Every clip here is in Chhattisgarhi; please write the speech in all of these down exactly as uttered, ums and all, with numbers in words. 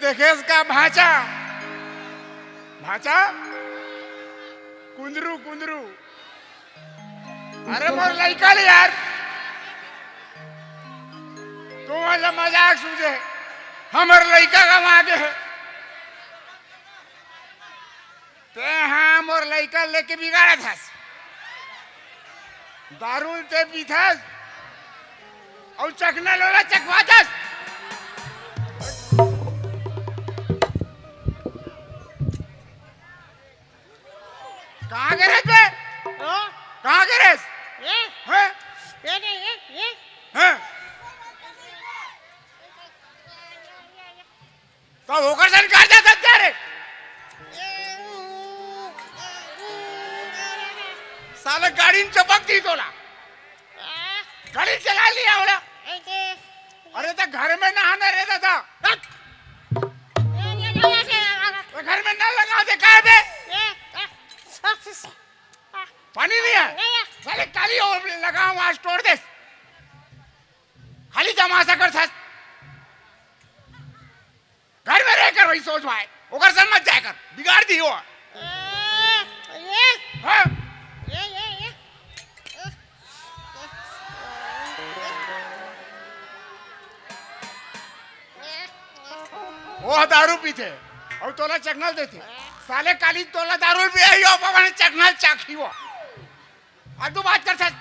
देखेस का भांचा? भांचा? कुंदरू, कुंदरू। अरे मोर लइका ले यार। तुमन ला मजाक सूझे। हमर लइका गंवा गे हे। तें हा मोर लइका लेके बिगाड़त हस। दारू ल तें पीथस अउ चखना ल ओला चखवाथस। कहाँ गे रेहेस बे? हाँ? कहाँ गे रेहेस? ये? हैं? ये नहीं, ये, ये। हैं? त ओकर सन कर दे सकते रे। साला गाड़ी में चपक दी तोला। गाड़ी चला लिया होला। अरे त घर में नहाना रे दादा। हट। त घर में नल लगा दे, काहे बे? पानी नहीं है। साले काली और लगाओ, आज तोड़ दे। खाली तमाशा करथस। घर में रह कर वही सोच भाई, ओकर संग मत जाय कर, बिगाड़ दी हो। हाँ? वो दारू पीथे अउ तोला चखना ल देथे। साले काली तोला दारू ल पियाही हो, पवन चखना ल चाखही हो। फालतू बात करथस।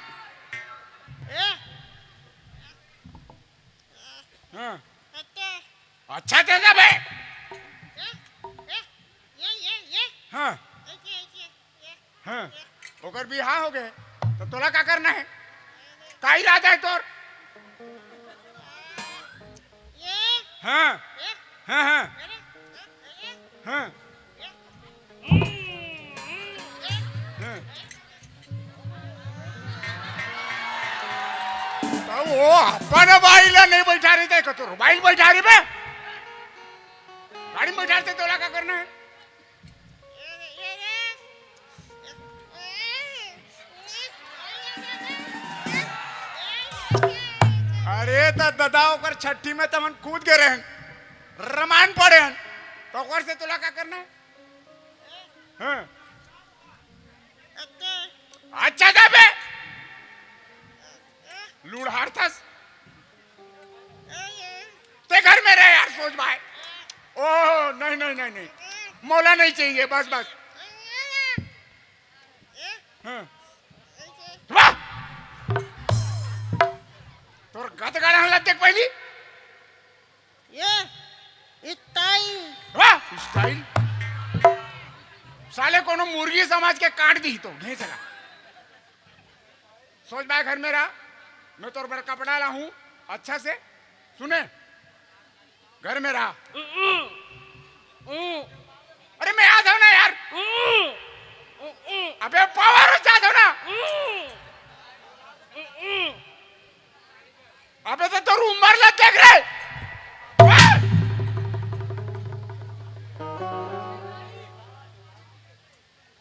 हाँ। अच्छा तेजा बे। हाँ। हाँ। ओकर बिहाव हो गे, त तोला का करना हे? का इरादा हे तोर? हाँ। हाँ, हाँ। हाँ। हाँ। त वो अपन बाई ला नहीं बैठा रही, त कतो बाई बैठा रही बे। गाड़ी में बैठा रही, तोला का करना हे? अरे त ददा, ओकर छट्ठी में त हमन कूद गे रहेन, रमान पड़े हन, त ओकर से तोला का करना हे? हाँ। अच्छा जा बे, लूढ़ारथस। ते घर में रह यार, सोच भाई। ओ नहीं, नहीं, नहीं, नहीं, मोला नहीं चाहिए, बस, बस। हाँ। वाह! तोर गत गाड़ा हम लगते पहली। ये स्टाइल। वाह, स्टाइल। साले कोनो मुर्गी समझ के काट दी तो घेंच ला। सोच भाई, घर में रह, मैं तोर बर कपड़ा लाहूं अच्छा से। सुने, घर में रह। अरे मैं आ जाऊं ना यार। अबे पावर हो जा ना। अबे तो तोर उम्र ला देख रे।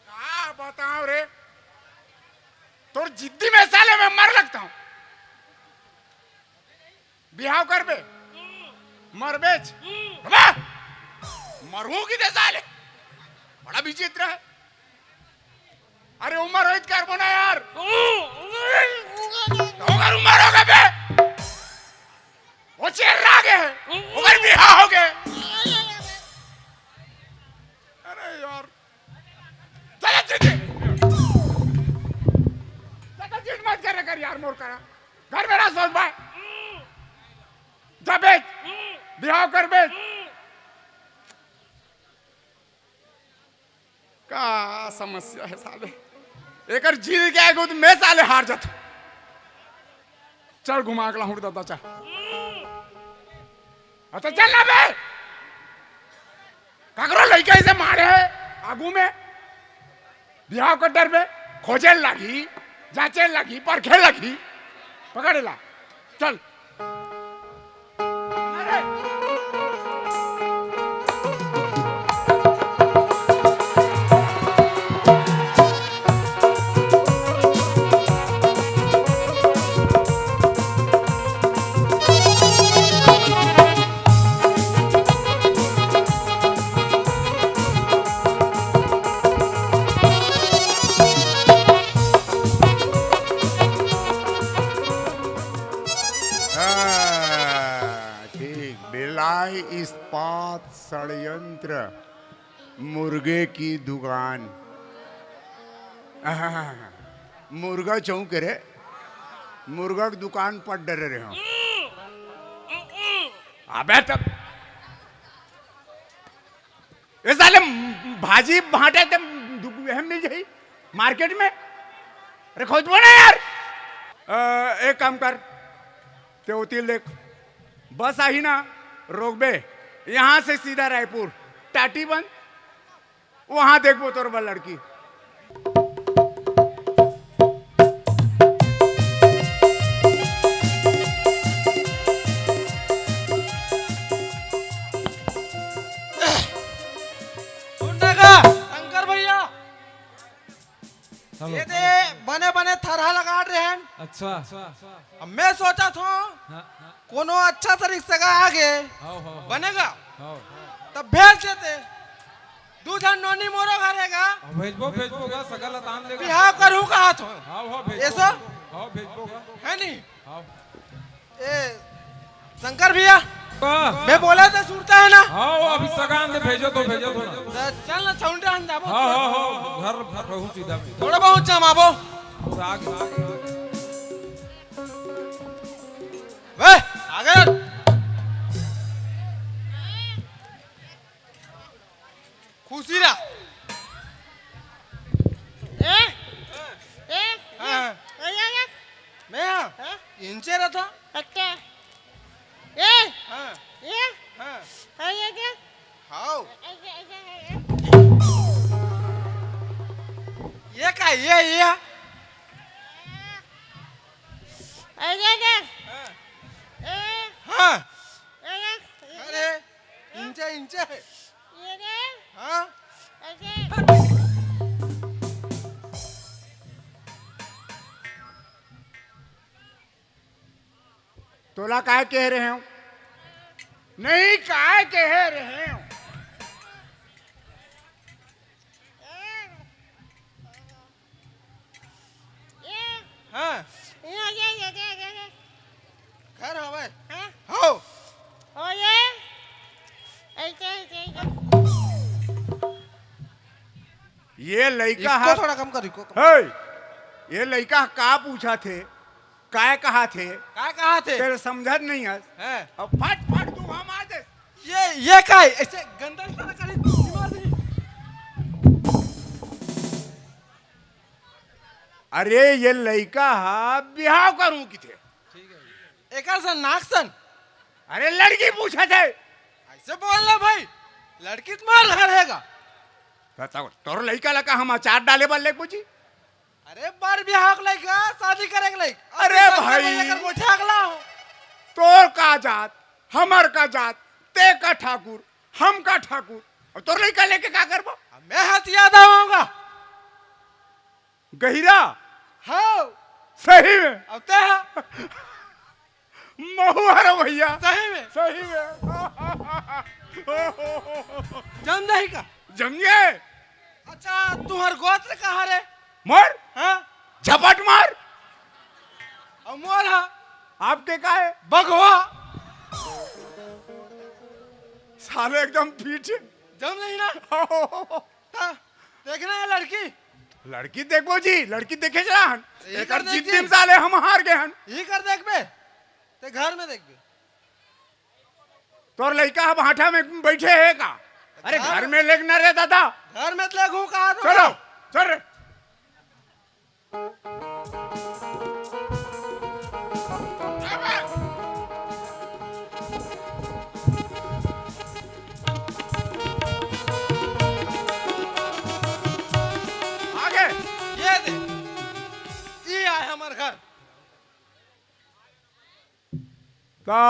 का बताओ रे, तोर जिद्दी में साले मैं मर लगता हूँ। बिहाव करबे, मरबेच। बाबा, मरहूँ कि दे साले, बड़ा विचित्र है। अरे उम्र होइत करबो ना यार। तो ओकर उम्र हो गए बे। वो चेर्रा गे हे। ओकर बिहाव हो गए। अरे यार। चल, चल, चल। चल, चल, चल, मत करे कर यार मोर करा। घर में रह सोच भाई। जा बेच। बिहाव कर बेच। का समस्या हे साले? एकर जिद के आगू त मैं साले हार जाथों। चल घुमा के लाहूं दादा, चल। अच्छा चल ना बे। काकरो लइका इसे मारे हे आगू में। बिहाव कर डर में खोजे लागी, जांचे लागी, परखे लागी। पकड़ ला। चल। इस्पात षड्यंत्र, मुर्गे की दुकान। आहा, मुर्गा चौंक रे, मुर्गा की दुकान पर डरे रहे हो। अबे तब ए साले, भाजी भांटे ते दु-, एहम मिल जाही मार्केट में। अरे खोजबो ना यार। अ, एक काम कर, ते ओती देख, बस आही ना, रोकबे, यहाँ से सीधा रायपुर, टाटी बंद, वहाँ देखबो तोर बर लड़की। सुन ना का, शंकर भैया, हेलो। ये दे बने बने थरहा लगा रहे हैं। अच्छा। अब मैं सोचा था हाँ। कोनो अच्छा सा रिक्शा का आगे हाव, हाव, हाव। बनेगा, हाव। तब भेज देते। दू झन नोनी मोरो घर हेगा। हाँ, भेजबो, भेजबो गा, सगा ल तान देगा। बिहाव करूँ कहा थो। हाव, हाव, भेजबो। ऐसा? हाव, भेजबो गा। है नहीं? हाव। ए, शंकर भैया, हाँ। मैं बोला था सुरता है ना? हाव, अभी सगा आन दे, भेजो तो, भेजो तो ना। तो चल ना, छौंडे आन जाबो। हाव, हाव, हाव, घर रहू सीधा में। थोड़ा बहुत जमाबो। आगे। वे, आगे। खुशी रहा। ए? ए? हाँ। ए, ए, ए। मैं हाँ। हाँ? इंचे रहा था। अच्छा। ए? हाँ। ए? हाँ। ए, ए, ए। हाव। ए, ए, ए, ए, ए। ये का, ये, ये? ए, ए, ए। हाँ। ए। हाँ। ए, ए, ए। अरे। इंचे, इंचे। ये रे। हाँ? ऐसे। तोला काय कह रहे हो? नहीं, काय कह रहे हो? ये। हाँ। ये, ये, ये, ये, ये, ये। घर हवय। हाँ। हो। और ये। ऐसे, ऐसे, ऐसे। ये लइका इको हा थोड़ा कम कर, इको कम। हे, ये लइका हा का पूछा थे, काय कहा थे? काय कहा थे? तेरे समझत नहीं है। हैं। अब फट फट तू हम आ दे। ये, ये काय? ऐसे गंदा इशारा करे, दिमाग नहीं। अरे, ये लइका हा बिहाव करूं किथे। ठीक है। एकर सन, नाक सन। अरे, लड़की पूछत हे। ऐसे बोल ना भाई, लड़की तो मार रहेगा। बताओ, तोर लइका ला का हम अचार डाले बर लेके पूछी? अरे, बर बिहाव के लइका, शादी करे के लइका। अरे अभी भाई। लेकर बैठा अगला हो। तोर का जात, हमर का जात, ते का ठाकुर, हम का ठाकुर, और तोर लइका लेके का करबो? अब मैं हथिया दबाऊंगा। गहिरा? हाँ। सही में? अब ते हा। महुआ रे भैया। सही में? सही में। जम जाही का? जम जाही। अच्छा, तुम्हार गोत्र कहाँ रे? मोर? हाँ? झपट मार। और मोर हा? आपके का है? बघवा। साले एकदम पीछे। जम नहीं ना? हाँ, देखना है लड़की। लड़की देखबो जी, लड़की देखे चला हन। यही एकर कर देख जिद्दी जी। में साले हम हार गए हन। यही कर देखबे, ते घर में देखबे। तोर लइका ह भाठा में बैठे हे का? अरे घर घर में लेगना रे दादा। घर में लेगू का तो चलो, चल रे। आगे। ये दे, ये आए हमर घर। ता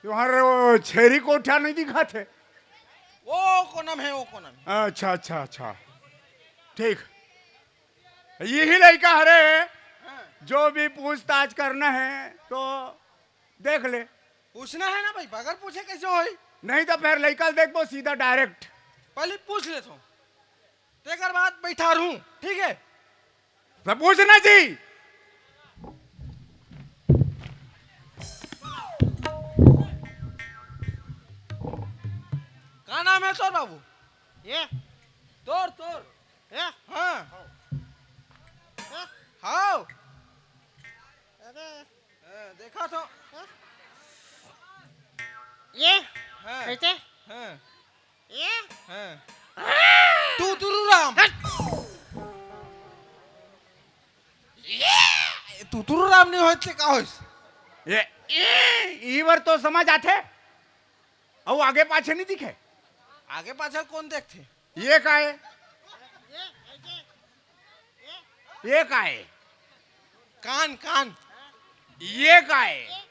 तुम्हारे वो छेरी कोठा नहीं दिखाते? वो कोना में है, वो कोना में। अच्छा, अच्छा, अच्छा, ठीक। यही लइका हरे, हाँ। जो भी पूछताछ करना है तो देख ले। पूछना है ना भाई, बगैर पूछे कैसे होई? नहीं तो फिर लइका देखबो सीधा direct। पहले पूछ ले तो, तेकर बाद बैठा रहूं, ठीक है? तो पूछना जी। नाम है तोर बाबू? ये। तोर, तोर। ये। हाँ। ये। हाँ। अरे। हाँ, देखा तो। हाँ। ये। हाँ। कैसे? हाँ। ये। हाँ। तू तुरू राम। हट। ये। तू तुरू राम नहीं होत से का होइस? ये, ये, ई बर तो समझ आथे। अउ आगे पाछे नहीं दिखे। आगे पाछे कौन देखथे? ये का है? ये का है? कान, कान। ये का है?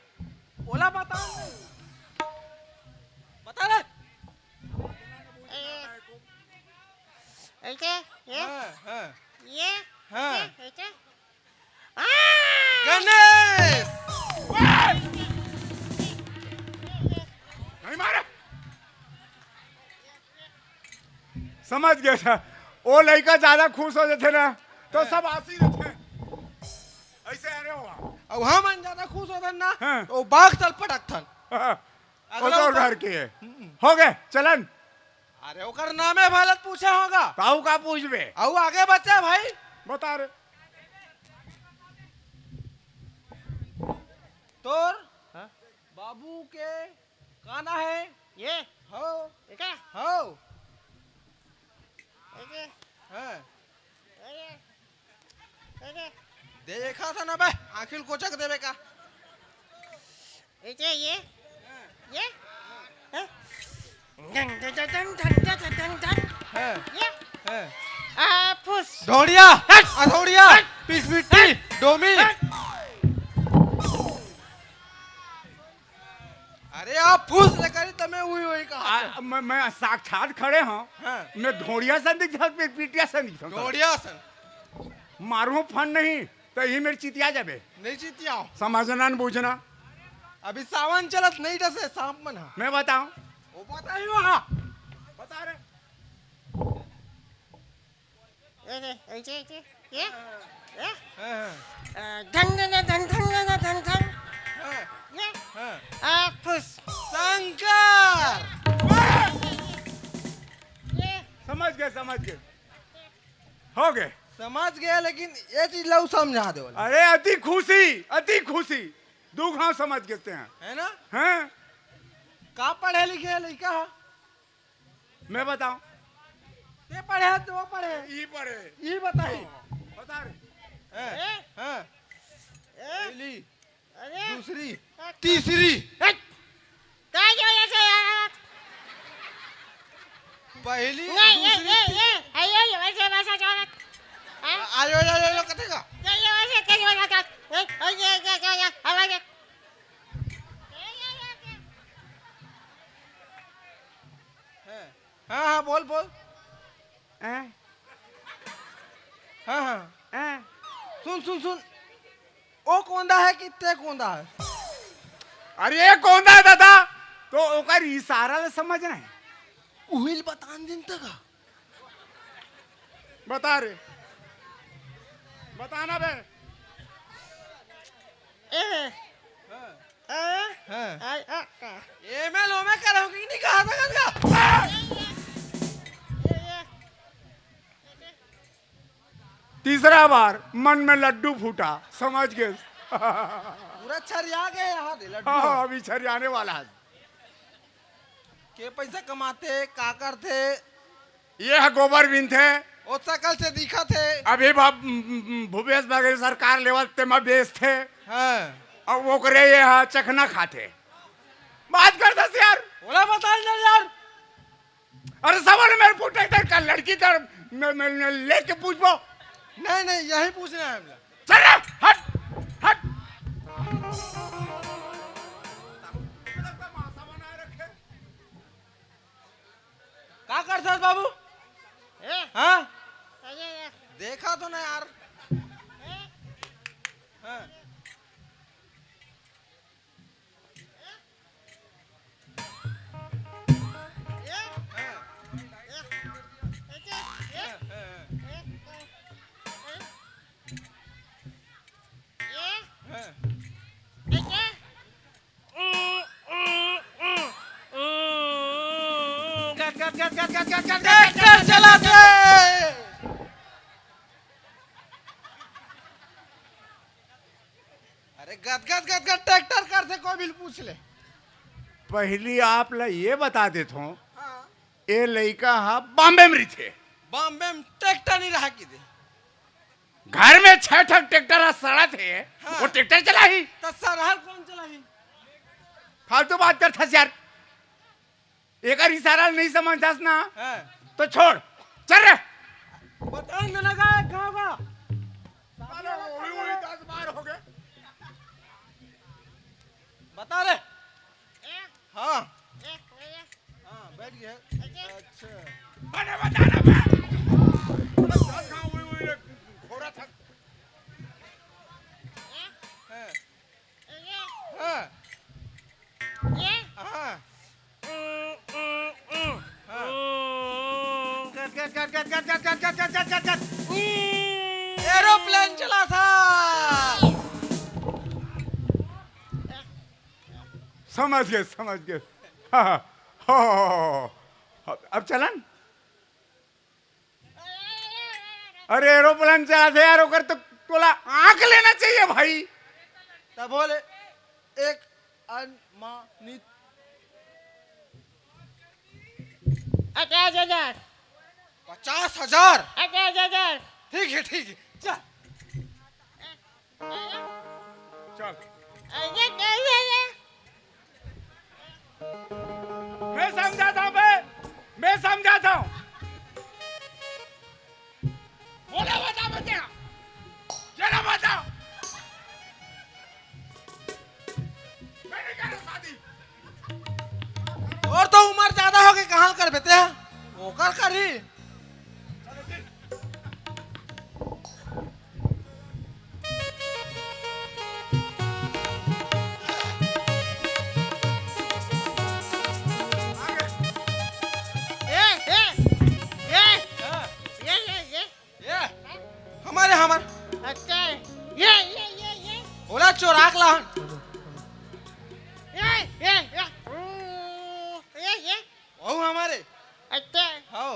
ओला बता। बता रे। ऐसे, ये, हाँ, हाँ। ये, हाँ। ऐसे, ऐसे। आ! गणेश! नहीं मारे। समझ गए था। वो लइका ज्यादा खुश हो जाथे ना, तो हाँ। सब आसी रहथे। ऐसे अरे हुआ। अब हमन ज्यादा खुश होथन ना, हाँ। तो बाघ तल पटकथन। हाँ। अगला ओकर उतार। घर के। हम्म। हो गए, चलन। अरे, ओकर नामे भलत पूछे होगा। ताऊ का पूछबे? अउ आगे बचे भाई। बता रे। तोर हाँ? बाबू के का ना है? ये? हो। ये का? हो। ये के? हाँ। ये के? ये के? देखा था ना बे, आँखी ल कोचक देबे का। ये के? ये? ये? हाँ? ढंग, ढंग, ढंग, ढंग, ढंग, ढंग, ढंग। हाँ। ये? हाँ। आ, फुस। ढोड़िया। हट। अधोड़िया। हट। पिटपिटी। हट। डोमी। हट। अरे आप फूस ले करी तमे उही उही कहा। आ, मैं, मैं साक्षात खड़े हूँ। हाँ। मैं ढोड़िया सन दिखता, मैं पिटिया सन दिखता। ढोड़िया सन। मारूं फन नहीं, तो ही मेरे चितिया जाबे। नहीं चितियाओ। समझना न बूझना। अभी सावन चलत नहीं डसे, सांप मन हा। मैं बताऊं? वो पता ही वहाँ। बता रे। ऐसे, ऐसे, ऐसे, ये, ये, हाँ, हाँ। अ, ढंग, ढंग, ढंग, ढंग, ढंग, ढंग, ढंग। हाँ, ये, हाँ। आ, फुस। शंकर। ये। समझ गए, समझ गए। हो गए। समझ गए, लेकिन ये चीज लऊ समझा दे वाला। अरे, अति खुशी, अति खुशी। दू घाव समझ गए ते हैं। है ना? हैं? का पढ़े लिखे है लइका हा? मैं बताऊं? ते पढ़े है, तो वो पढ़े। ई पढ़े। ई बताई। हाँ, बता रे। हैं? हैं? हैं? पहली, अरे। दूसरी, तीसरी। हट। काय की वजह से यार? पहली, नहीं, ये, दूसरी, ये, ती- ये, ये, ये वैसे, वैसे जो है। हैं? आ, आयो, आयो, आयो, आयो, कथे का? ये, ये वैसे, कैसे वजह से? ये, ये, ये, ये, ये, ये, हवा के। ये, ये, ये, ये। हैं? हाँ, हाँ, बोल, बोल। हैं? हाँ, हाँ। हैं? सुन, सुन, सुन। ओ कोंदा है कि ते कोंदा है? अरे, ये कोंदा है, दादा। तो ओकर इशारा ले समझना है। उहिल बतान दिन तक। बता रे। बताना बे। ए। हाँ। हाँ। हाँ। आ, आ, आ। एमे लोमे करे हो कि नहीं कहा था गंगा? तीसरा बार मन में लड्डू फूटा, समझ गए? पूरा छरिया गए यहाँ दे लड्डू। हाँ, अभी छरियाने वाला है। के पैसा कमाथे, का करथे? ये ह गोबर बीनथे। ओ सकल से दिखथे। अभी भा-, भूपेश बघेल सरकार लेवत तेमा बेचथे। हाँ। अब ओकरे ये ह चखना खाथे। बात करथस यार। ओला बता ना यार। अरे सवाल मेरे पूछे थे, का लड़की का मैं, मैं, मैं लेके पूछबो? नहीं, नहीं, यही पूछना है हमला। चल रे, हट, हट। का करथस बाबू? ए? हाँ? अरे, अरे। देखा तो ना यार। ए? हाँ। ट्रैक्टर चलाथे। अरे गदगद गदगद ट्रैक्टर करथे, कोई भी पूछ ले। पहिली आप ला ये बता देत हों, हाँ। ए लइका ह बॉम्बे में रहिथे। बॉम्बे में ट्रैक्टर नहीं रहा कि दे। घर में छह ठक ट्रैक्टर ह सड़त हे, हाँ। वो ट्रैक्टर चलाही? त सरहल कौन चलाही? फालतू बात करथस यार। एकर इशारा ल नहीं समझथस ना, हाँ। तो छोड़, चल रे। बता ना, ना का, कहाँ का? साला वही, वही दस बार हो गए। बता रे। हाँ। हाँ, बैठ गया। अच्छा। अरे बता ना बे। दस गाँव वही, वही रे, घोड़ा था। हाँ। हाँ। ये? हाँ। हाँ। गट, गट, गट। एरोप्लेन चलाथा। समझ गए, समझ गए। हाँ, हाँ। हो, हो, हो, हो। अब, अब चलन? अरे एरोप्लेन चलाथे यार, ओकर तो तोला आँख लेना चाहिए भाई। तब बोले एक अनुमानित। पचास हजार। पचास हजार। पचास हजार। ठीक है, ठीक है, चल। चल। ये, ये, ये, ये। मैं समझाता हूँ बे, मैं समझाता हूँ। बोला बता बे तेरा, तेरा बता। मैं नहीं कर रहा शादी। और तो उम्र ज्यादा हो गई, कहाँ कर बेते हैं? वो कर करी। ए, ए, ए, हाँ। ये, ये, ये। ये, हमारे, हमारे। अच्छा, ये, ये, ये, ये। ओला चोराक लाहन। ये, ये, ये। ओ, ये, ये। वहू हमारे। अच्छा। हाँ।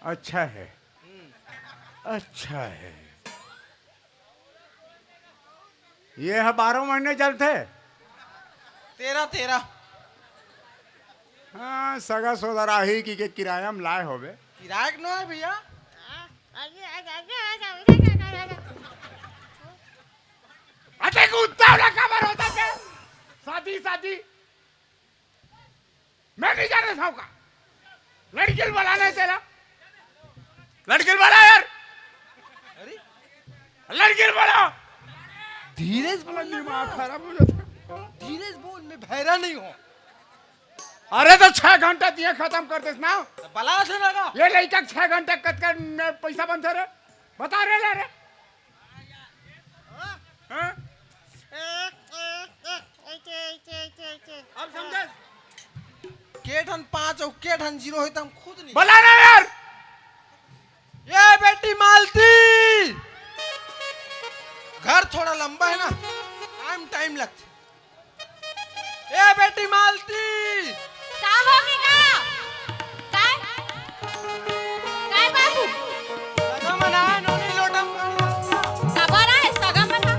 अच्छा है। हम्म। अच्छा है। ये ह बारह महीने जलथे। तेरह, तेरह। हाँ, सगा सोदर आही कि के किराया में लाए होबे। किराया के नो है भैया। अटे कुत्ता वाला खबर होता के? शादी, शादी। मैं नहीं जाने साहब का। लड़की ल बुलाना है तेरा। लड़की ल बुला यार। अरे? लड़की ल बुला। धीरे से बोल ना। दिमाग खराब हो जाता है। धीरे से बोल, मैं भैरा नहीं हूँ। अरे तो छह घंटा दिए खत्म कर देस ना। तो बला से ना का? ये लड़का छह घंटा कतका में पैसा बनता रे? बता रे, ले रे। हाँ? अब समझे? के ठन पाँच और के ठन जीरो होई त हम खुद नहीं। बला ना यार। ये बेटी मालती, घर थोड़ा लंबा है ना, टाइम, टाइम लगता। ए बेटी मालती। का होगे का? काय? काय बाबू? सगा मन आए, नोनी लोटा म पानी डालता। काबर आए सगा मन ह?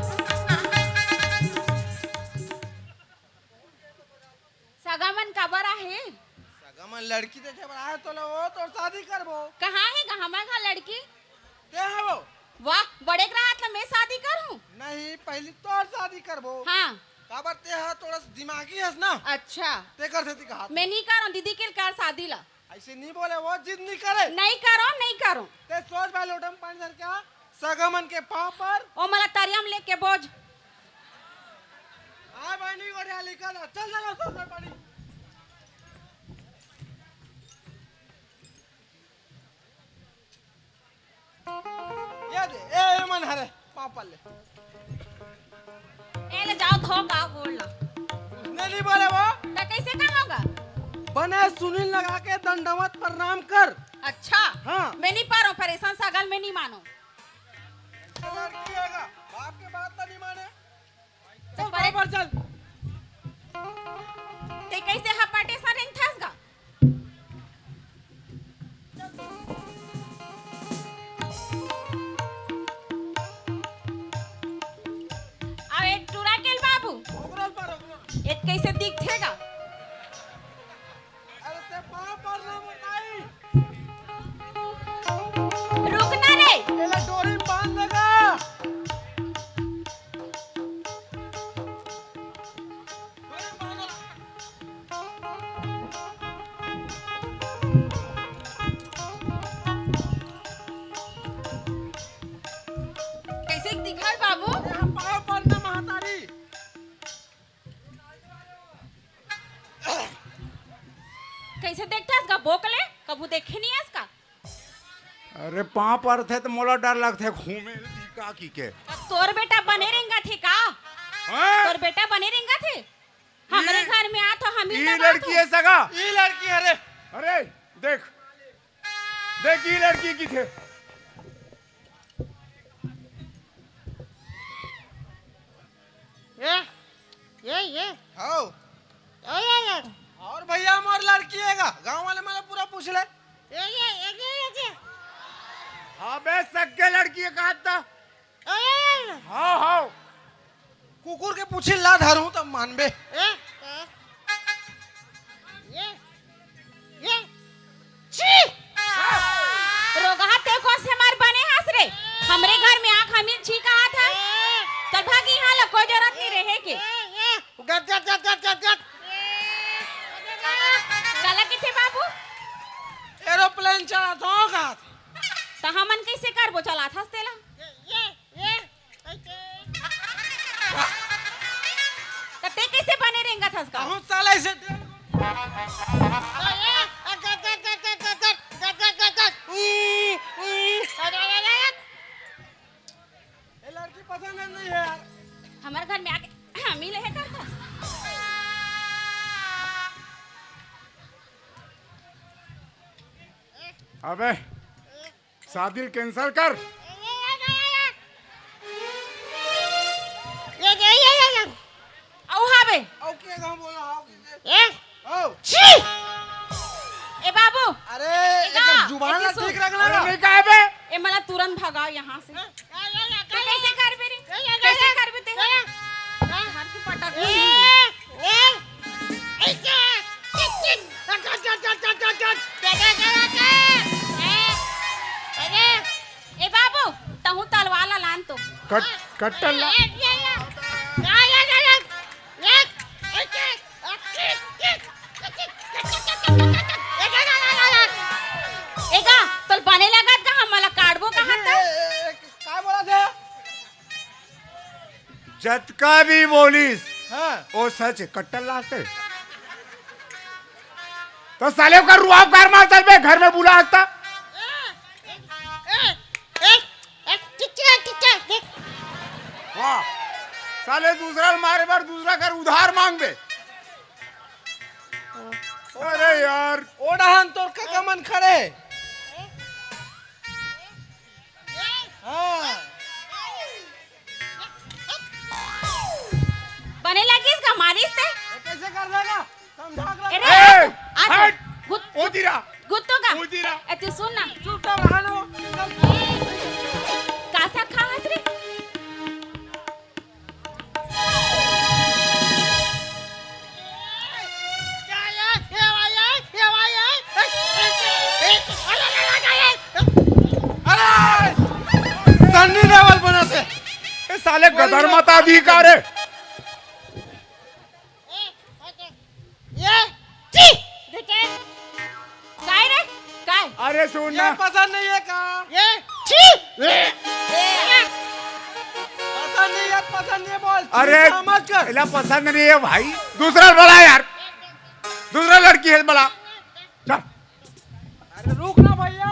सगा मन काबर आहे? सगा मन लड़की देखे बर आए, तोला वो तोर शादी करबो। कहाँ हे गा हमर घर लड़की? ते हवो। वाह, बड़े के रहत ल मैं शादी करहूँ? नहीं, पहली तोर शादी करबो। हाँ। काबर ते ह थोड़ा सा दिमागी हस ना। अच्छा। तेकर सेती कहा। मैं नहीं करहूँ, दीदी के कर शादी ला। ऐसे नहीं बोले, वो जिद नहीं करे। नहीं करो, नहीं करो। ते सोच भाई लोटा म पानी धर के आ, सगा मन के पाँव पर। ओ मला तरिया म लेके बोझ। आ भाई नहीं गोरिया लिखा था, चल चल सोच भाई पानी। ये दे, ए, ए मन हरे, पाँव पर ले। ए ले जाओ, धो का गोड़ ला। उसने नहीं बोले वो। त कैसे का होगा? बने सुनील लगा के दंडवत प्रणाम कर। अच्छा। हाँ। मैं नहीं पारो, परेशान सागल मैं नहीं मानो। लड़की होगा, बाप के बात तो नहीं माने। चल, चल, परे। बराबर चल। ते कैसे हपाटे सा रेंगथस? अरे, पाँव परथे त मोला डर लगथे, घूमे का की के। तोर बेटा बने रेंगथे का? हाँ? तोर बेटा बने रेंगथे? हमरे ई, घर में आत हो, हम ही ई दबात लड़की हो। है सगा? ई लड़की हरे। अरे, देख, देख, ई लड़की की थे। ये, ये, ये। हाओ। ये, ये, ये। और भैया, मोर लड़की है गा? गांव वाले मन पूरा पूछ ले। ये, ये, ये, ये, ये, ये। हाँ बे, सक्के लड़की है, कहा था? ये, ये, ये, ये। हाँ, हाँ। कुकुर के पूछी ला धरू तब मानबे। ये, ये। ये, ये, छी! रोगहा ते कोस हमार बने हस रे। हमरे घर में आँख हमीर छी कहा था। चल भाग यहाँ ला, कोई जरूरत नहीं रहे के। गट, गट, गट, गट, गट, गट। काला किथे बाबू? एरोप्लेन चलात हो का? त हमन कैसे करबो चलात हस तेला? ये, ये, ये। त ते कैसे बने रेंगत हस का? बहुत साला ऐसे। ये लड़की पसंद नहीं है यार। हमारे घर में आके हम ही ले कर। अबे, शादी ल cancel कर। अउ हाँ बे। अउ के गाँव बोलो, हाँ, के? ए? अउ। छी! ए बाबू। अरे, ए एकर जुबान ला ठीक रखना अरे ना। नहीं कहे बे। ए मला तुरंत भगाओ यहाँ से। तू कैसे करबे रे? कैसे करबे ते? घर की पटक ए, ए, ए, अरे, ए बाबू, तहूँ तलवार ला लान तो। कट, कट्टर ला। एगा, तोल बने लगत का, हम मला काटबो कहाँ त? ए, ए, ए, का बोला थे? जतका भी बोलिस, हाँ। वो सच है, कट्टर लाते। तो साले का रुआब कार मार चल बे, घर में बुला आता। वाह, साले दूसरा मारे बार दूसरा कर उधार मांग बे। अरे यार। ओ डहन तोर काका मन खड़े। हाँ। बने लगिस का मारिस ते? ये कैसे कर देगा? समझा कर ए, ए, आ तो, हट। गुत-, उधिरा। गुत्तो का? उधिरा। ए, तू सुन ना। चुपचाप रहा ना वो। कासा खावस रे? अरे! सन्नी देओल बना थे। ए साले गदर मता अधिकार है। ये, ची! काय रे? काय? अरे सुन ये ना। पसंद नहीं है का? ये, ची! पसंद नहीं है, पसंद नहीं है बोल। अरे, समझ कर। इला पसंद नहीं है भाई। दूसरा बुला यार। दूसरा लड़की है बुला। चल। अरे रुक ना भैया,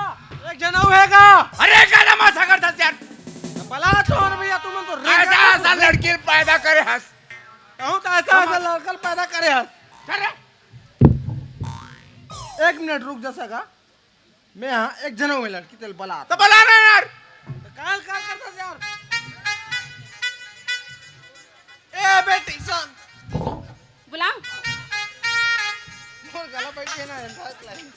एक जना है का? अरे क्या नमा सागर था यार। बला तो और भैया तुम तो रेंगत ऐसा, ऐसा लड़की पैदा करे हस। कहूँ तो ऐसा, ऐसा लड़का पैदा करे हस। चल रे। एक मिनट रुक जा सगा। मैं हाँ एक जना हूँ लड़की तेल बला। तो बला ना यार। तो काल काल करता यार। ए बेटी सुन। बुलाओ। मोर गला बैठ गया ना, ऐसा लाइन।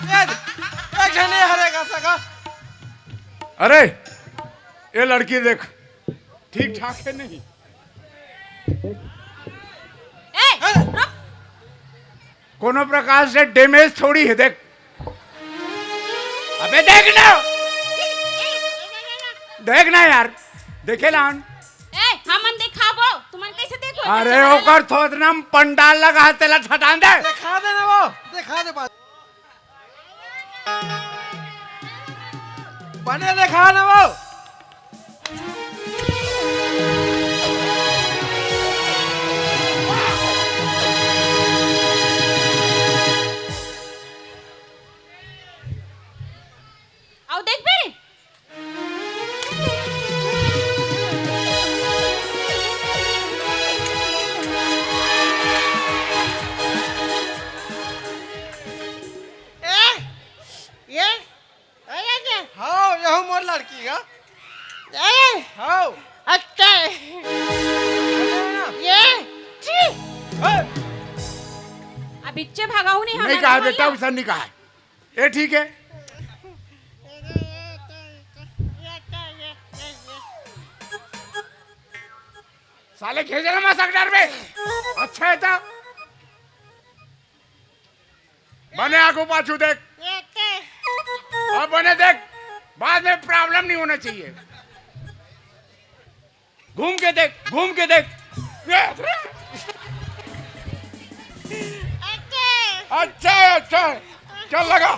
ए, एक झने हरे का सगा। अरे, ये लड़की देख, ठीक ठाक है नहीं? ए, रुक। कोनो प्रकार से damage थोड़ी है, देख। अबे देख ना, देख ना यार, देखे लान। ए, हमन दिखाबो, तुमन कैसे देखो? अरे, ओकर थोथना म पंडाल लगा है, तेला छटान दे। दिखा दे ना वो, दिखा दे बात। बने देखा ना वो। अउ देखबे। ए, ये, अरे के? हाँ, यहू मोर लड़की हे। ए, हाँ। अच्छा। ये, छी। हे। अब इच्चे भगाऊ नहीं, नहीं हमारे कहा बोल बेटा, लिया। वैसा नहीं कहा। ये ठीक है। साले घेजला मसक डर बे। अच्छा है था। बने आगू पाछू देख। अब बने देख, बाद में प्रॉब्लम नहीं होना चाहिए। घूम के देख, घूम के देख। अच्छा है, अच्छा है। चल लगा।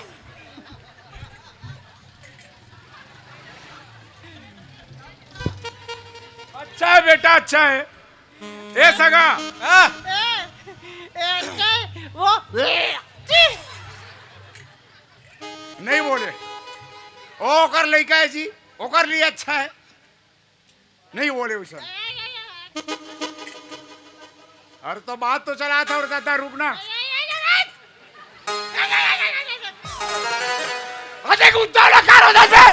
अच्छा है बेटा, अच्छा है। ए सगा। हाँ। ए, ए, वो नहीं बोले। ओकर लइका है जी, ओकर लिए अच्छा है। नहीं बोले उसन। अरे तो बात तो चला था और दादा रुकना। अरे कुत्ता ना करो दस पे।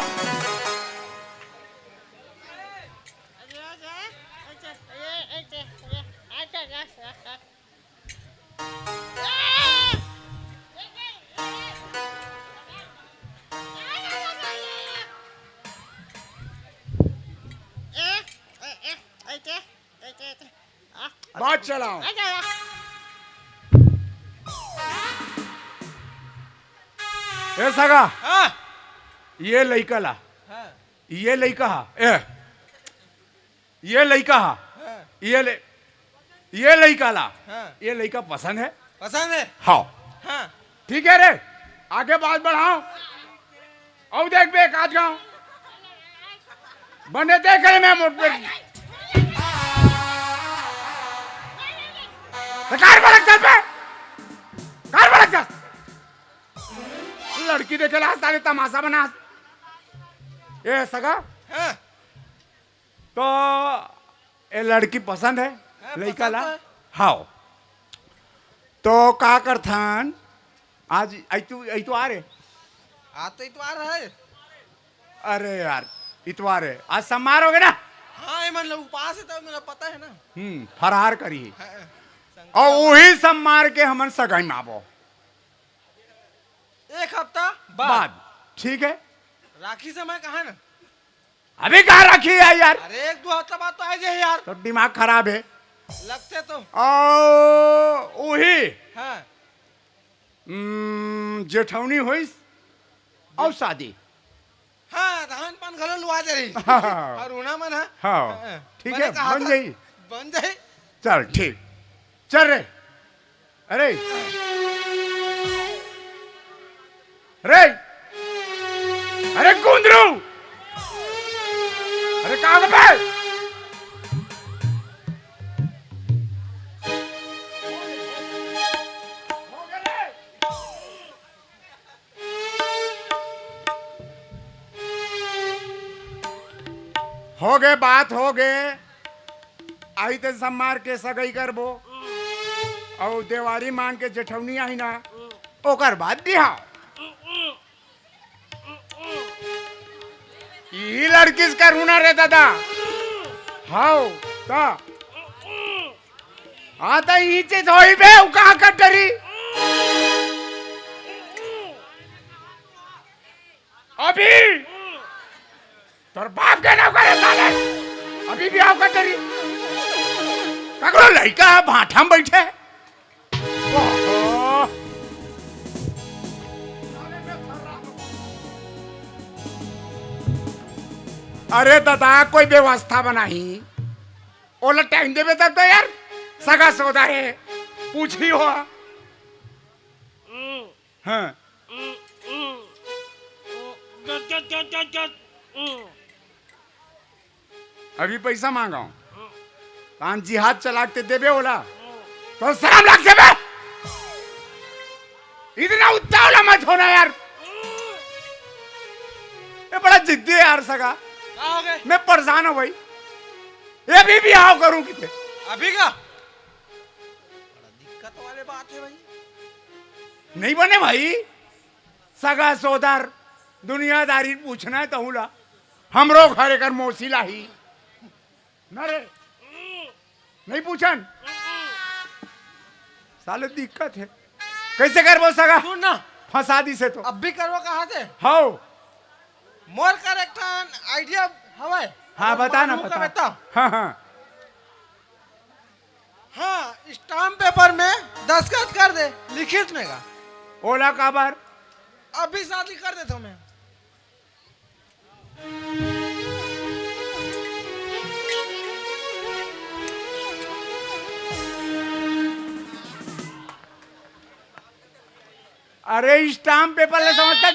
बात चलाओ। ए सगा, हाँ। ये लइका ला, हाँ। ये लइका हा, ए, ये लइका हा, हाँ। ये ले, ये लइका ला, हाँ। ये लइका पसंद है? पसंद है? हाँ। हाँ। ठीक है रे, आगे बात बढ़ाओ। अउ देख बे, एक आध गाँव बने देख रहे मैं मोट पे। तो कार भड़क चल पे, कार भड़क चल। लड़की देखे ला, साले तमाशा बना। ए सगा, हाँ। तो ए लड़की पसंद है? हाँ, लइका पसंद ला? है। हाओ। तो का करथन? आज इतु-, इतवार है। आज तो इतवार है। अरे यार, इतवार है। आज सोमवार हो गया ना? हाँ, ये मतलब उपास है तो मेरा पता है ना। हम्म, फरार करी। हाँ, अउ वही सोमवार के हमन सगाई में आबो। एक हफ्ता बाद। बाद, ठीक है? राखी समय कहाँ ना? अभी कहाँ राखी है यार? अरे, एक दो हफ्ता बाद तो आ जाए यार। तो दिमाग खराब है। लगते तो। ओ, वही। हाँ। हम्म, जेठौनी होइस अउ शादी। हाँ, धान पान घलो लुआ दे रही। हाँ। अउ उना मन, हाँ। हाँ। हाँ। ठीक बने है, कहा बन था। जाई। बन जाई। चल, ठीक। चल रे। अरे, अरे, अरे कुंदरू, अरे कहाँ पे? हो गे, बात हो गे। आई ते सम्मार के सगई करबो। अउ देवारी मान के जेठौनी आई ना, ओकर बाद बिहाव। इही लड़किस करू ना रे दादा। हाव, त। हाँ, त इही चीज होई बे, उ कहाँ कट डरी? अभी तोर बाप के नाव करे साले, अभी भी आओ कटरी। ककरो लइका भाठा में बैठे। ओहो। अरे दादा, कोई व्यवस्था बनाही, ओला टाइम देबे तब तो यार, सगा सौदा है, पूछी हो। हाँ। अभी पैसा मांगा हूँ, तान जिहाद चला के देबे ओला, तो शर्म लग जाबे। इतना उतावला मत होना यार, ये बड़ा जिद्दी है यार सगा। का हो गए? मैं परेशान हूँ भाई, ये भी बिहाव करूँ किते? अभी का? बड़ा दिक्कत वाले बात है भाई। नहीं बने भाई, सगा सोदर दुनियादारी पूछना है तहूला, हमरो घर एकर मौसी लाही न रे, नहीं पूछन। साले दिक्कत है, कैसे करबो सगा? सुन ना, फंसा दिसे तो। अब भी करबो कहाँ से? हाओ। मोर कर एक ठन आइडिया हवय। हाँ, बता ना, मानू का बता। बेटा, हाँ, हाँ। हाँ, स्टाम्प पेपर में दस्तखत कर दे, लिखित में का। ओला काबर? अभी शादी कर देता हूँ मैं। अरे, स्टाम्प पेपर ले समझता।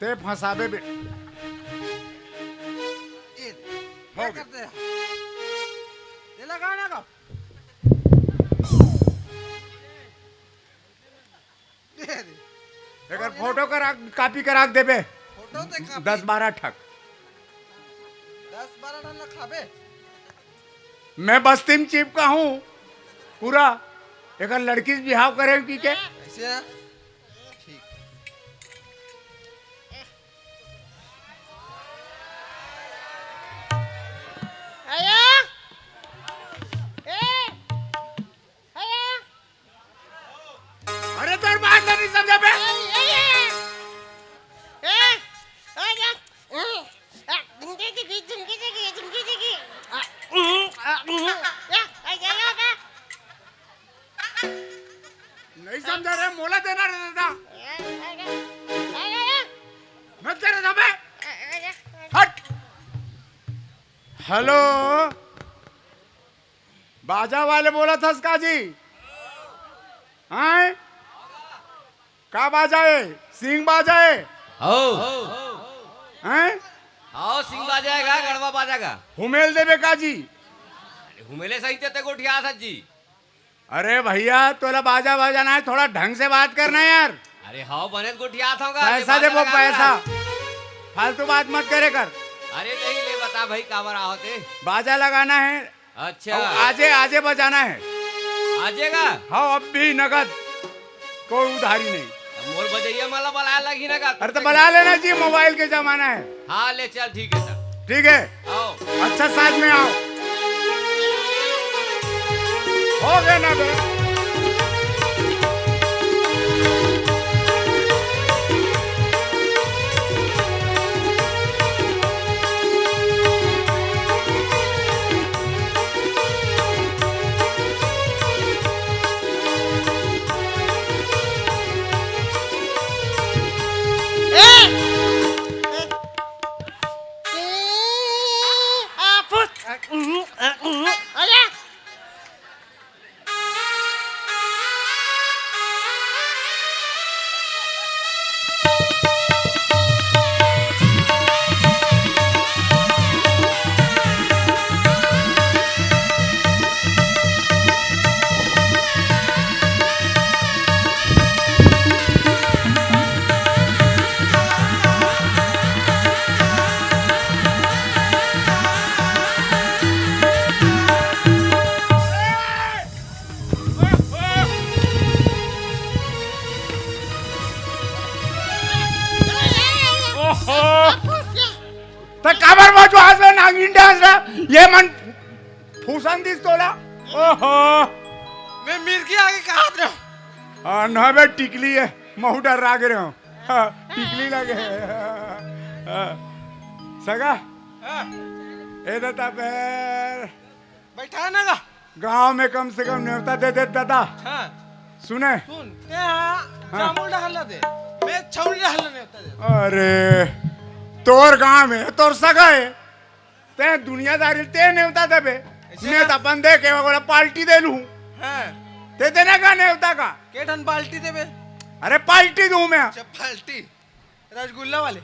ते फंसाबे बेटा। ये क्या करते हैं? ये लगाना का? ये दे। एकर फोटो करा, कॉपी करा के देबे। फोटो ते कॉपी। दस बारह ठक। दस बारह टन ला खाबे। मैं बस्ती में चिपका हूँ पूरा। एकर लड़की से बिहाव करे की के? ऐसे ना? ठीक। आया। ए। आया। अरे, तोर बात नहीं समझा बे। ए, ए, ए। ए, आया। ए, आ, जिंदगी, जिंदगी, जिंदगी, जिंदगी। आ, आ, आ, आ, आ, आ। नहीं समझा रे, मोला देना रे दादा। मैं तेरे दबे। हट। हेलो, बाजा वाले बोला था का जी? हैं? का बाजा है? सिंग बाजा है? हो। हैं? हाव, सिंग बाजा है का, गड़वा बाजा का? हुमेल देबे का जी? अरे, हुमेले सही ते गोठिया था जी। अरे भैया, तोला बाजा बाजा ना है, थोड़ा ढंग से बात करना यार। अरे हाव, बने गोठिया था का? पैसा बाजा देबो, लगा पैसा। का? फालतू बात मत करे कर। अरे नहीं, ले बता भाई, काबर आवत है? बाजा लगाना है। अच्छा। और आजे, आजे बजाना है। आजे का? हाँ, अब भी नगद, कोई उधारी नहीं। मोर बजैया मला बलाए लगी ना का? अरे तो बला लेना जी, मोबाइल के जमाना है। हाँ, ले चल, ठीक है सर। ठीक है, आओ। अच्छा, साथ में आओ। हो गए ना बे? ओहो। त काबर बजवास में नागिन डांस रहा? ये मन फूसन दिस तोला। ओहो। मैं मिर्गी आगे कहा था। आ, ना बे, टिकली है, महू डर रहा गिरे हो। हाँ, टिकली लगे। हाँ। सगा, हाँ। ए दादा फेर बैठा ना गा। गांव में कम से कम नेवता दे दे दादा। हाँ। सुने? सुन, ते हाँ, हाँ। जामुन डहर ला दे। मैं छौरी डहर ला नेवता दे। अरे, तोर गांव में तोर सगा है, ते दुनियादारी ते नेवता देबे। ऐसे मैं ना? तो अपन दे के ओकरा पार्टी दे लूं। हाँ। ते देना का नेवता का? के ठन पार्टी देबे? अरे, पार्टी दूं मैं। अच्छा, पार्टी। रसगुल्ला वाले।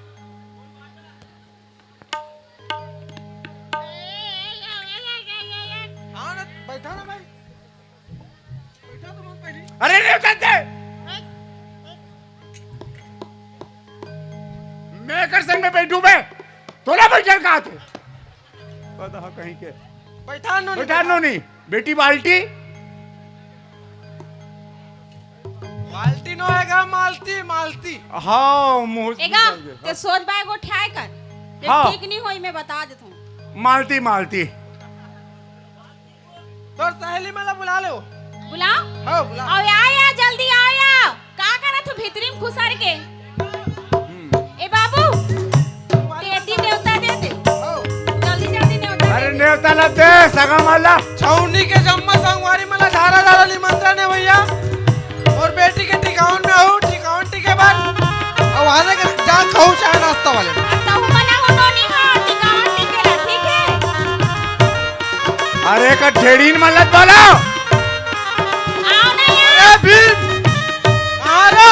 हाँ ना, बैठा ना भाई। बैठा तो मत पहले। अरे, नेवता दे। मैं एकर संग में बैठू बे? तोला बैठल का थे? पता हो कहीं के। बैठा नो बैठा नो नहीं। बेटी बाल्टी। बाल्टी नो है गा, मालती, मालती। हाँ, मुंह से एगा, निकल गया। ते सोच बाय गोठियाए कर। ते हाँ। ठीक नहीं होई, मैं बता देत हूँ। मालती, मालती। तोर सहेली मन ला बुला ले। बुलाओ। हाँ, बुला। आओ या, या, जल्दी आओ या। का करत हो भीतरी में खुसर के? ए बाबू, तेती नेवता दे दे। हाँ। जल्दी, जल्दी नेवता अरे दे दे। नेवता ला दे, सगा माला। छौनी के जम्मा संगवारी मन ला झारा झारा निमंत्रण है भैया। और बेटी के टिकावन में आऊ, टिकावन टिके बर। अब आने के जा खाऊ चाय नाश्ता वाले। अब तहु मना हो नोनी हो, टिकावन टिके ला, ठीक है? अरे का ढेड़ीन मलत बोलो। आओ ना यार। अरे भीम, अरे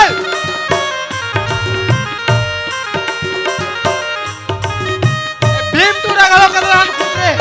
भीम, तू रगड़ो कर रहा है खुद रे।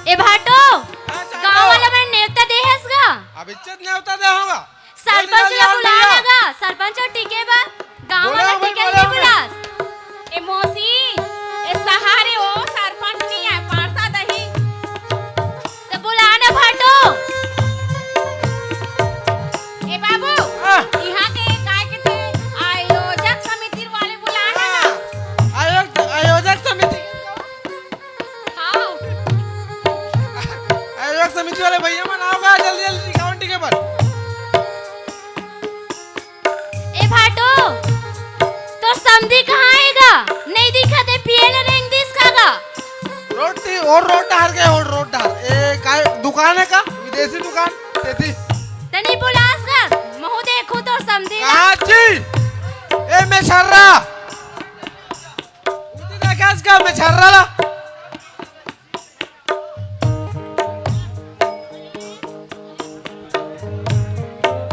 ए भाटो, हाँ, चाचा। गांव वाला मन नेवता दे हस गा? अब इज्जत नेवता दे होगा। सरपंच ला बुला ना गा, सरपंच टिके बर। गांव वाला टिके नहीं बुलास। ए मौसी, ए सहारे ओ सरपंच नहीं आए, पार्षद ही। तो बुला ना भाटो। ए बाबू, हाँ। यहाँ के काय के थे आयोजक समिति वाले बुला ना। हाँ। आयोग-, आयोजक समिति। हाँ। आयोजक समिति वाले भैया मन आओ गा, जल्दी जल्दी टिकावन टिके बर। ए भाटो, तोर समधी कहाँ हे गा? नहीं दिखत हे, पिए ले रेंग दिस का गा? रोड ती-, और रोड डहर गए, और रोड डहर। ए, काय दुकान है का? विदेशी दुकान? तेती। तनी बुलास कर, महू देखू तोर समधी ला। काची? ए, मैं छर्रा। उठी देखास का, मैं छर्रा ला।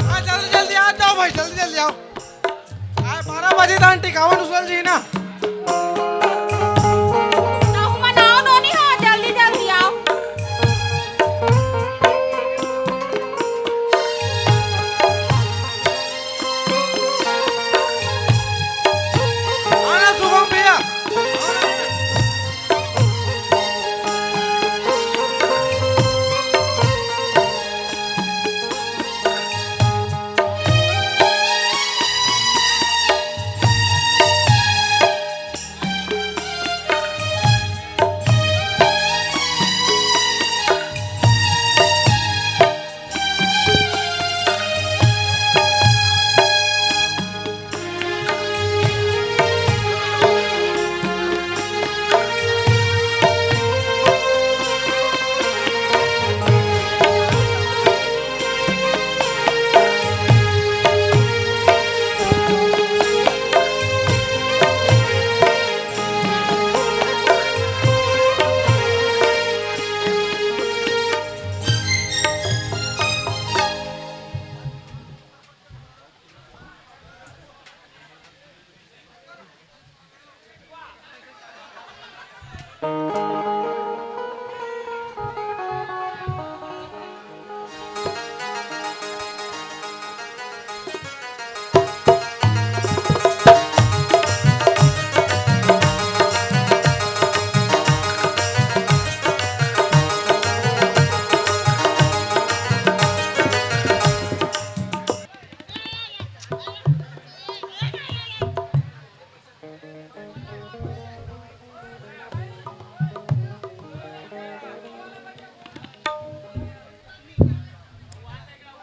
हाँ, जल्दी जल्दी आ जाओ भाई, जल्दी जल्दी आओ। आए बारह बजे तक टिकावन उसल जी ना। ना, हुआ ना आओ, नोनी हो, जल्दी जल्दी आओ। आना शुभम भैया।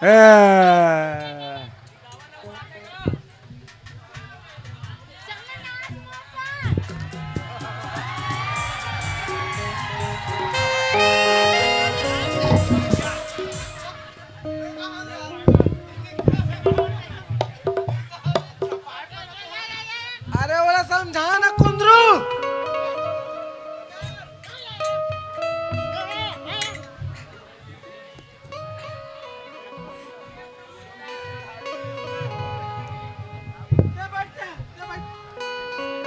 ए, अरे, ओला समझा ना, कुंदरू।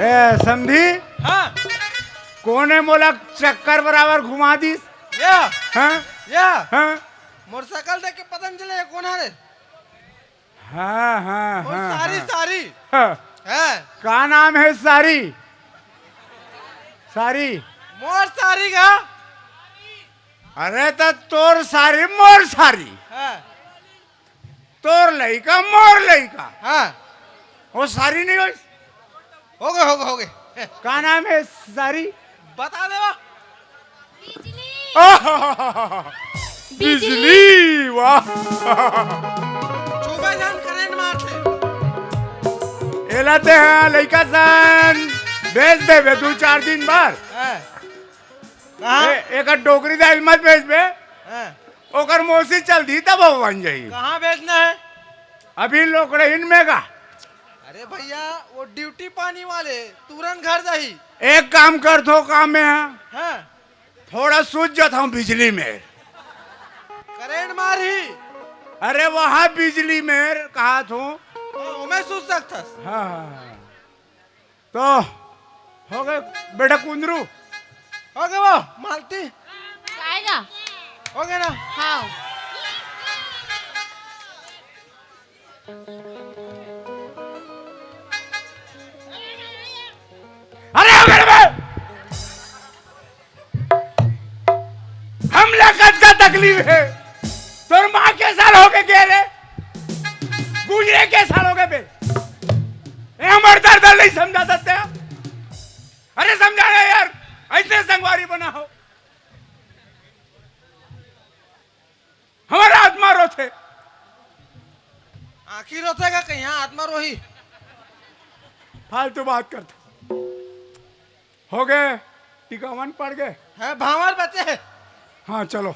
ए, समधी? हाँ। कोन हे मोला चक्कर बराबर घुमा दिस? या। हाँ? या। हाँ? मोटरसाइकिल देख के पता नहीं चले, ये कोन हरे? हाँ, हाँ, और हाँ, सारी, हाँ। सारी। हाँ। हाँ। का नाम हे सारी? सारी। मोर सारी का? अरे, त तोर सारी, मोर सारी। हाँ। तोर लइका, मोर लइका। हाँ। वो सारी नहीं होइस? हो गए, हो गए, हो गए। का नाम हे सारी? बता देवा। बिजली। आहाहाहा। बिजली। बिजली, वाह। छुबे झन करंट मारथे। एला ते, हाँ, लइका सन बेच देबे दू चार दिन बर। हाँ। कहाँ? ए-, एकर डोकरी दाई ल मत बेचबे। हाँ। ओकर मौसी चल दी तब वो बन जाही। कहाँ बेचना है? अभी लोकड़हिन में गा। अरे भैया, वो ड्यूटी पानी वाले तुरंत घर जाही। एक काम करथों, काम में हाँ। हाँ। थोड़ा सूझ जाथों बिजली में। करंट मारही। अरे वहाँ बिजली में कहाथों। हाँ, ओमे सूझ सकथस। हाँ, हाँ, हाँ। तो हो गए बेटा कुंदरू। हो गए वो मालती। आएगा। हो गए ना? हाँ। अरे हो गए बे। हमला कतका तकलीफ हे। तोर माँ के साल हो गए के रे? गुजरे के साल हो गए बे। ए, हमर दर्द नहीं समझा सकते आप? अरे समझा रहे यार, ऐसे संगवारी बना हो। हमारा आत्मा रोथे। आँखी रोथे का कहीं, हाँ, आत्मा रोही। फालतू बात करते। हो गए, टिकावन पड़ गए। है, भांवर बचे। हाँ, चलो।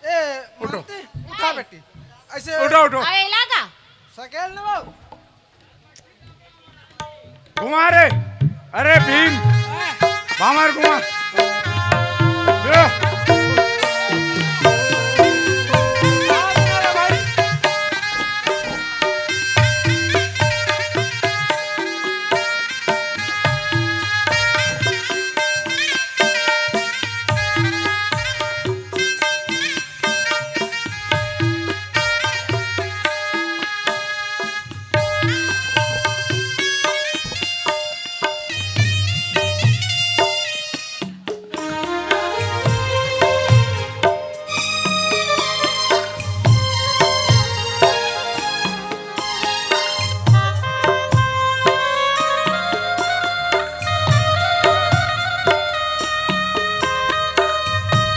ए, उठो। मालती, उठा बेटी। ऐसे उठो, उठो। अरे, लागा। सकेल न बाबू। घुमा रे। अरे भीम, भांवर घुमा। यो।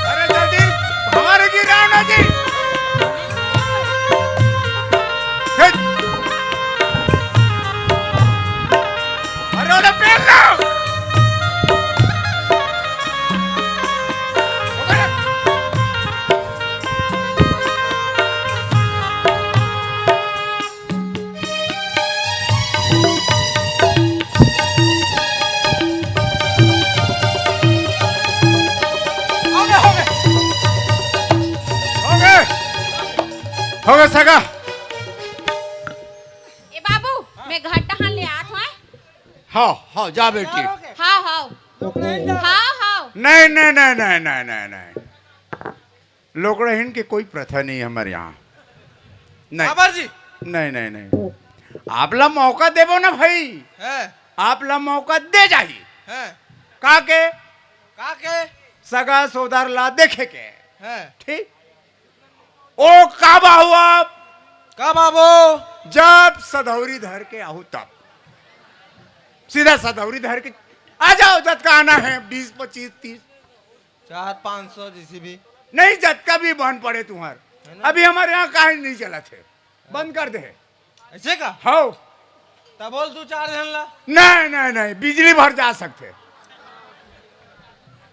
अरे जल्दी, हमारे जी राम जी। हे। अरे ओला पेल लो। हो गए, हो गए। हो गए। हो गए सगा। ए बाबू, मैं घर टहन ले आत हूँ। हाँ, हाँ, जा बेटी। हाँ, हाँ। हाँ, हाँ। नहीं, नहीं, नहीं, नहीं, नहीं, नहीं, नहीं। लोकड़हिन के कोई प्रथा नहीं हमारे यहाँ। नहीं। बाबर जी। नहीं, नहीं, नहीं। आप ला मौका देबो ना भाई। हैं। आप ला मौका दे जाही। हैं। का के? का के? सगा सोदर ला देखे के। हैं। ठीक? ओ का बाबू आप? का बाबू? जब सधौरी धर के आहू तब। सीधा सधौरी धर के आ जाओ, जतका आना है, बीस, पच्चीस, तीस। चार, पाँच सौ जैसी भी। नहीं, जतका भी बन पड़े तुम्हार। अभी हमर यहाँ काहे नहीं चलत हे, बंद कर दे हे। ऐसे का? हव। तब बोल दू चार झन ला। नहीं, नहीं, नहीं, बिजली भर जा सकथे।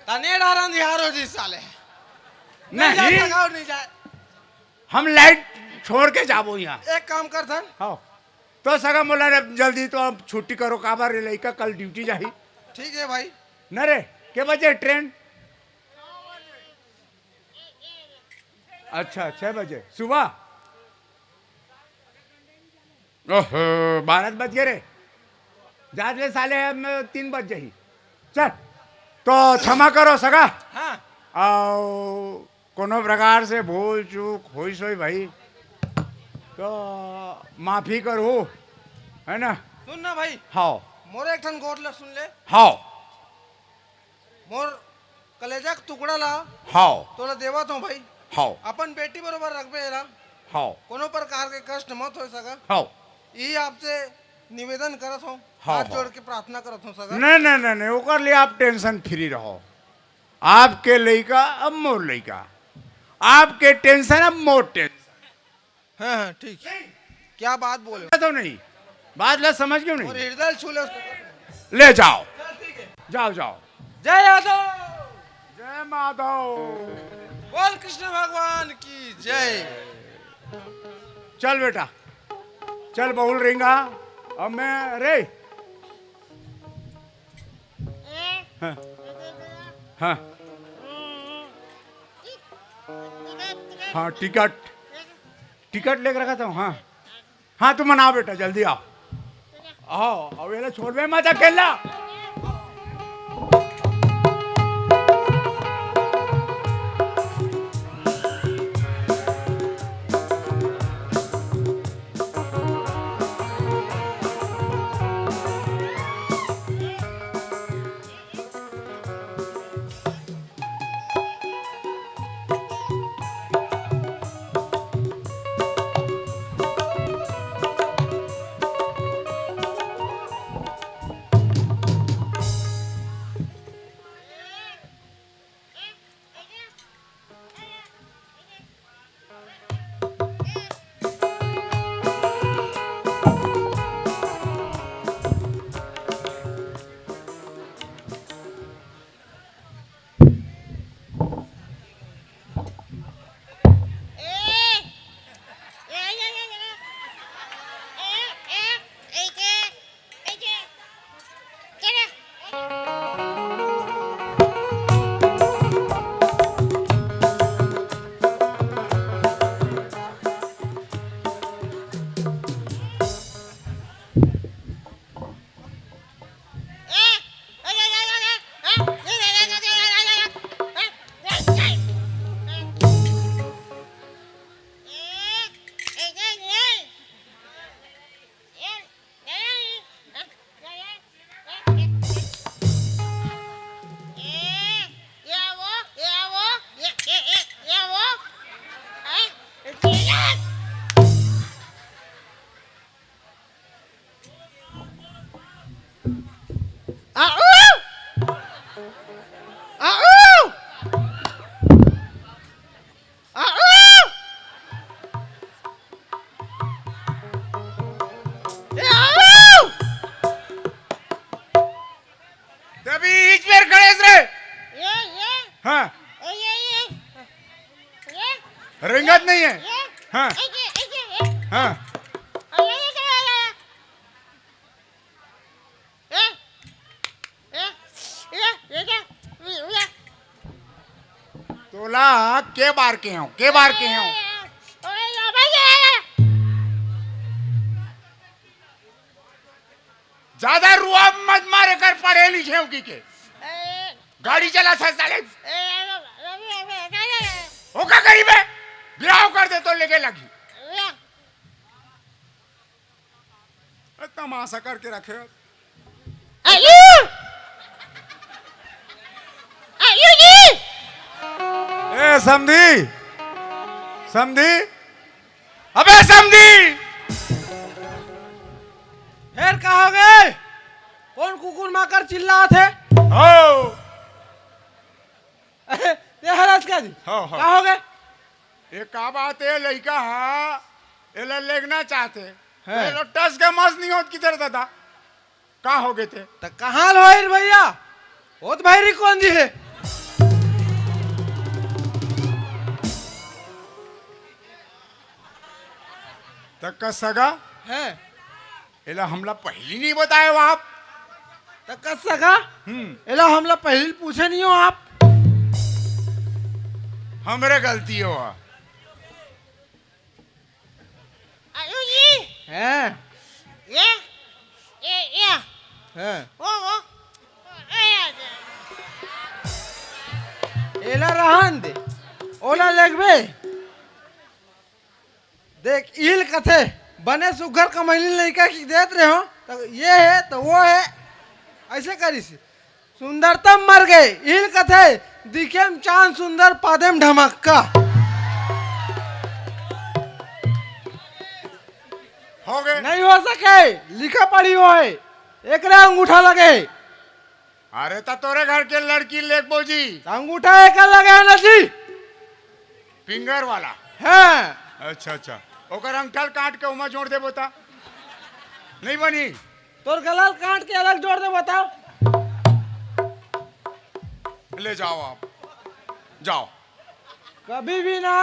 तने डर अंधियार हो जी साले। नहीं। नहीं जाए, लगाओ, नहीं जाए। हम लाइट छोड़ के जाबो यहाँ। एक काम कर धन। हव। तो सगा मोला रे, जल्दी तो अब छुट्टी करो, काबर रे लइका कल ड्यूटी जाही। ठीक है भाई। न रे, के बजे ट्रेन? अच्छा, छह बजे सुबह। ओहो, बारह बज गए रे। जात ले साले, अब तीन बज जाही। चल, तो क्षमा करो सगा। हाँ। अउ कोनो प्रकार से भूल चूक होइस होही भाई, तो माफी करहू, है ना? सुन ना भाई। हव। मोर एक ठन गोठ ला सुन ले। हव। मोर कलेजा के टुकड़ा ला हव। तोला देवत हूँ भाई। हव। अपन बेटी बरोबर रखबे एला। हव। कोनो प्रकार के कष्ट मत होय सगा। हव। यही आपसे निवेदन करत हूँ, हव, हाथ हव। जोड़ के प्रार्थना करत हूँ सगा। नहीं, नहीं, नहीं, नहीं, ओकर लिए आप टेंशन फ्री रहो। आपके लइका अब मोर लइका, आपके टेंशन अब मोर टेंशन। हाँ, हाँ, ठीक। क्या बात बोले हो? तो नहीं, बात ला समझ क्यों नहीं? और हृदय छू ले उसको। ले जाओ, जाओ, जाओ। जय यादव। जय माधव। बोल कृष्ण भगवान की जय। चल बेटा, चल बहुल रिंगा। अब मैं रे। हाँ। हाँ। हाँ, टिकट, टिकट लेके रखा था। हाँ। हाँ, तुमन आओ बेटा, जल्दी आओ। आओ, अब एला छोड़बे मत अकेला। तभी इस बेर खड़े रे। ये, ये। हाँ। ये, ये, ये। ये। रेंगत नहीं है। ये। हाँ। ये, ये, ये, ये। हाँ। और ये, ये, ये, ये। ये, ये, ये, ये, ये, ये, ये, ये। तोला के बार के हो, के बार के हो? अरे, अरे, अरे, अरे। ज्यादा रुआ मत मारे कर, पढ़े लिखे हो की के। ए, गाड़ी चला सा साले। ए, अरे, अरे, अरे, अरे, अरे। हो का करीब है? बिहाव कर दे तो लेके लगी। अरे। ए, तमाशा करके रखे हो। आयु! आयु जी! ए, समधी! समधी! अबे समधी! फेर का हो गे? कोन कुकुर माकर चिल्लात हे? हो। अरे, ते हरस का जी? हो, हो। का हो गे? ये का बात हे, लइका हा एला लेगना चाहथे। हैं। ये लो टस के मस नहीं होत किधर दादा। का हो गे ते? त कहाँ ल होही रे भैया? होत भाई री कौन जी हे? त का सगा? हैं। एला हमला पहिली नहीं बताए हो आप? त का सगा? हम्म। एला हमला पहिली पूछे नहीं हो आप? हमरे गलती हो। आलू जी। हैं। ये, ये, ये। हैं। वो, वो। ए, आ जा। एला रहन दे। ओला लेगबे। देख, इल कथे, बने सुग्घर कमैली लइका के देत रहे हो, त ये हे, त वो हे, अइसे करिस। सुंदरतम मर गे, इल कथे, दिखे म चांद सुंदर, पादे म ढमक्का। हो गे। नहीं हो सके, लिखा पढ़ी होय, एकरे अंगूठा लगे। अरे, त तोरे घर के लड़की लेगबो जी। त अंगूठा एकर लगे हे ना जी। फिंगर वाला? हाँ। अच्छा, अच्छा। ओकर अंगठा ल काट के ओमा जोड़ देबो त? नहीं बनी? तोर गला ल काट के अलग जोड़ देबो त? ले जाओ आप। जाओ। कभी भी ना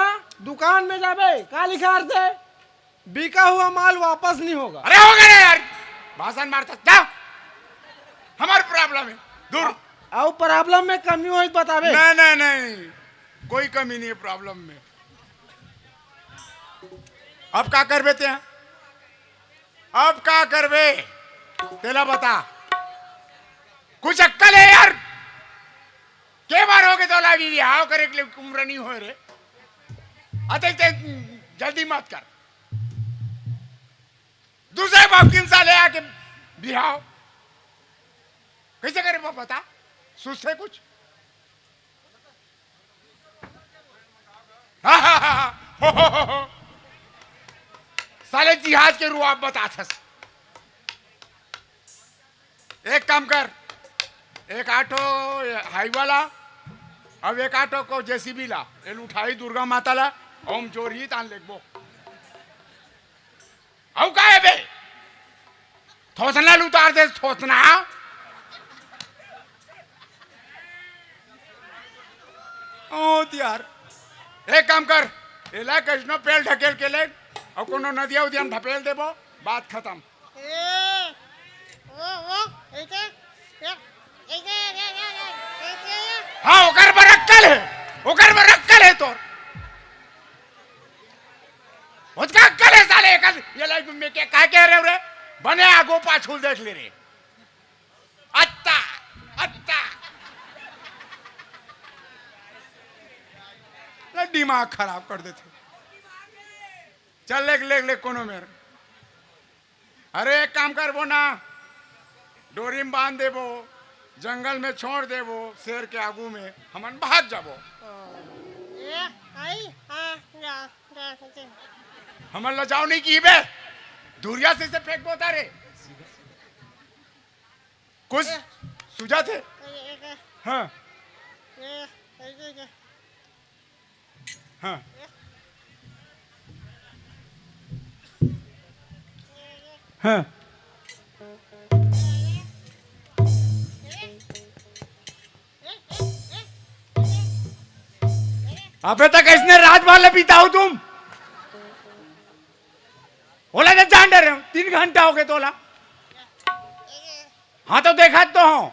दुकान में जाबे, का लिखा रहथे? बिका हुआ माल वापस नहीं होगा। अरे हो गे रे यार, भाषण मारता, जा। हमार प्रॉब्लम हे, दूर। अउ प्रॉब्लम में कमी होही त बताबे। नहीं, नहीं, नहीं, कोई कमी नहीं हे प्रॉब्लम में। अब का करबे ते? अब का करबे? तेला बता, कुछ अक्कल हे यार? के बार हो गे तोला अभी बिहाव करे के लिए उम्र नहीं होय रे? अते ते जल्दी मत कर। दूसरे बाप किन साले आके बिहाव कैसे करे वो बता? सुस्त हे कुछ? साले जिहाज के रुआब बताथस। एक काम कर, एक आठो हाईवा ला, अब एक आठो को जेसीबी ला, एल उठाई दुर्गा माता ला, ओम जोर ही तान लेगबो। अउ का हे बे? थोथना ल उतार दे, थोथना। ओ त यार, एक काम कर, एला कइसनो पेल ढकेल के ले, अउ कोनो नदिया उदिया में ढपेल देबो, बात खतम। ए, वो, वो, ऐसे, ऐसे, ऐसे, ऐसे, ऐसे। हाँ, ओकर बर अक्कल हे, ओकर बर अक्कल हे तोर। ओतका अक्कल हे साले, एकर, ये लाइफ में क्या, का कह रहे हो रे? बने आगो पाछू देख ले रे। अत्ता, अत्ता। ले दिमाग खराब कर देथे। चल, लेग, लेग, लेग, कोनो मेर। अरे, एक काम करबो ना, डोरी में बांध देबो, जंगल में छोड़ देबो, शेर के आगू में, हमन भाग जाबो। ए, आई, हाँ, जा, जा, जा। हमन ला जाओ नहीं की बे, धुरिया से, से फेंकबो तारे। कुछ ए। सुझात हे? ए, ए, ए। हाँ। ए, ए, ए, ए। हाँ। हाँ। अबे तक इसने रात वाले बिताओ तुम। ओला तो जान डरे हो, तीन घंटा हो गए तोला। हाँ तो देखा तो हो।